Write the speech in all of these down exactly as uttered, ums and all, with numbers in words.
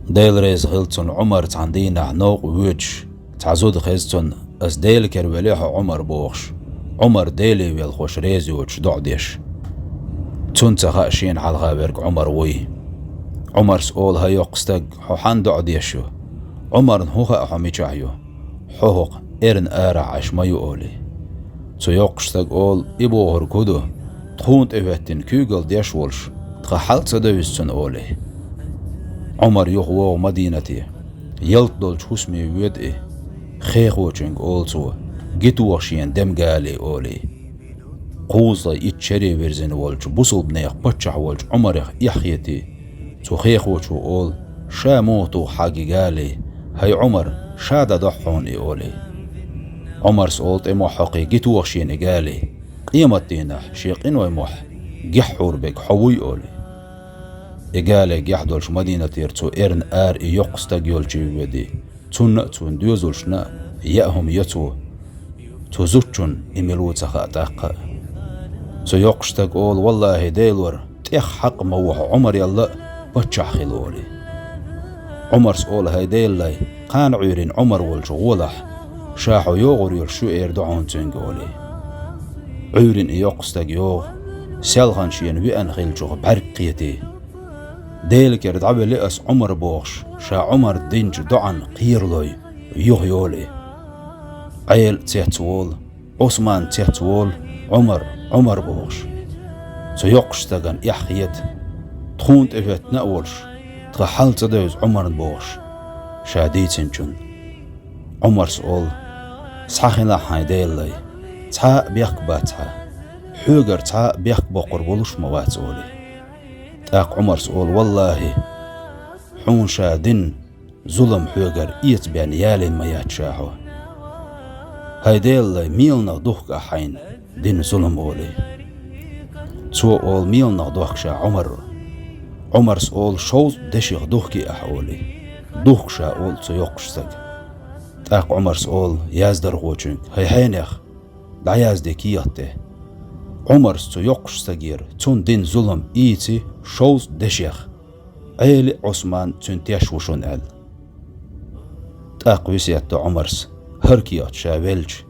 Дела реза хилла цунна Ӏумар цхьана дийнахь новкъа воьдуш, цхьа зуда хеза цунна: «Ас Дела кера велий хьо, Ӏумар», – бохуш, Ӏумар Деле велхош реза йоцуш доӀа деш. Цунна ца хаьа шена хьалха верг Ӏумар вуй. Ӏумарс олу: «ХӀай йоккха стаг, хьо хьанна доӀа деш ю? Ӏумарна хӀун хаьа хьо мичахь ю? Хьо хӀокху эрна арахь Ӏаш ма ю», – олий. Цу йоккхачу стага олу: «И бохург хӀун ду? Тхуна тӀехӀоьттина куьйгалла деш волуш, тхан хьал ца девза цунна», – олий. Ӏумар юха вогӀу Мадинате. Ялта долчу хӀусаме воьду и. Хехочуьнга олу цо: «Гитоха шена дем гали», – олий. Кхузткъе итт шаре вирзина волчу бусулбанех паччахь волчу Ӏумарах эхь хетий, цу хехочо олу: «Ша муха туху хьан гали? ХӀай Ӏумар, ша дӀадохьа хьуна и», – олий. Ӏумарс олу тӀе мохь хьокхий: «Гитоха шена и гали. Къематдийнахь шен къинойн мохь гехь хьур берг хьо вуй», – олий. И гали гехь долуш Мадинатера цо эрна ара и йоккха стаг йолчу воьдий. Цунна а, цунна доьзалшна а яа хӀума йо цо. Цу зудчунна и мила ву ца хаьа тӀаккха а. Цу йоккхачу стага олу: «ВаллахӀи, Делора, тӀех хьакъ ма ву хьо Ӏумарел а, паччахь хила», – олий. Ӏумарс олу: «ХӀай Делан лай, кхана Ӏуьйрина Ӏумар волчу гӀолахь, ша хьо йогӀур йолуш ю эр ду хьуна цуьнга», – олий. Ӏуьйрина и йоккха стаг йогӀу, селхана шена веана хиллачух бӀаьрг кхетий. «Дела кера дӀавели ас Ӏумар», – бохуш, ша Ӏумар динчу доӀанна кхералой юха йолий. Ӏела цецволу, Ӏусман цецволу, «Ӏумар, Ӏумар», – бохуш. Цу йоккхачу стагана эхь хета: «Тхуна тӀехӀоьттина а волуш, тхан хьал ца девза Ӏумарна», – бохуш, ша дийцинчунна. Ӏумарс олу: «Схьа хилахь, хӀай Делан лай, цхьа а бехк бац хьан, хьоьгара цхьа а бехк боккхур волуш ма вац», – олий. ТӀаккха Ӏумарс олу: «ВаллахӀи, хьуна ша дина зулам хьоьгара эца бен ялийна ма яц ша хьо. ХӀай Делан лай, меланах духку ахь хьайна дина зулам», – олий. Цо олу: «Меланах дохку ша, Ӏумар». Ӏумарс олу: «Шовзткъа деших духкий ахь», – олий. «Духку ша», – олу цу йоккхачу стага. ТӀаккха Ӏумарс олу яздархочуьнга: «ХӀай хьенех, дӀаязде кехат тӀе». Ӏумарс цу йоккхачу стагера цунна дина зулам ийци шовзткъа дешех. Ӏели а Ӏусман цуьнан теш ву шуна аьлла. ТӀаккха весет до Ӏумарс, хӀара кехат ша велча,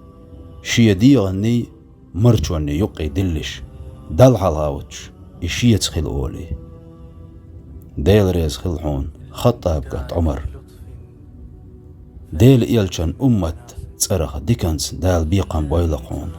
шен дегӀанний, марчонний юккъе диллиш, Далла хьалха вуттуш, и шеца хила олий. Дела реза хила хьуна, Хаттаб кӀант Ӏумар. Делан элчан уммат цӀарах диканца Дала бекхам бойла хьуна.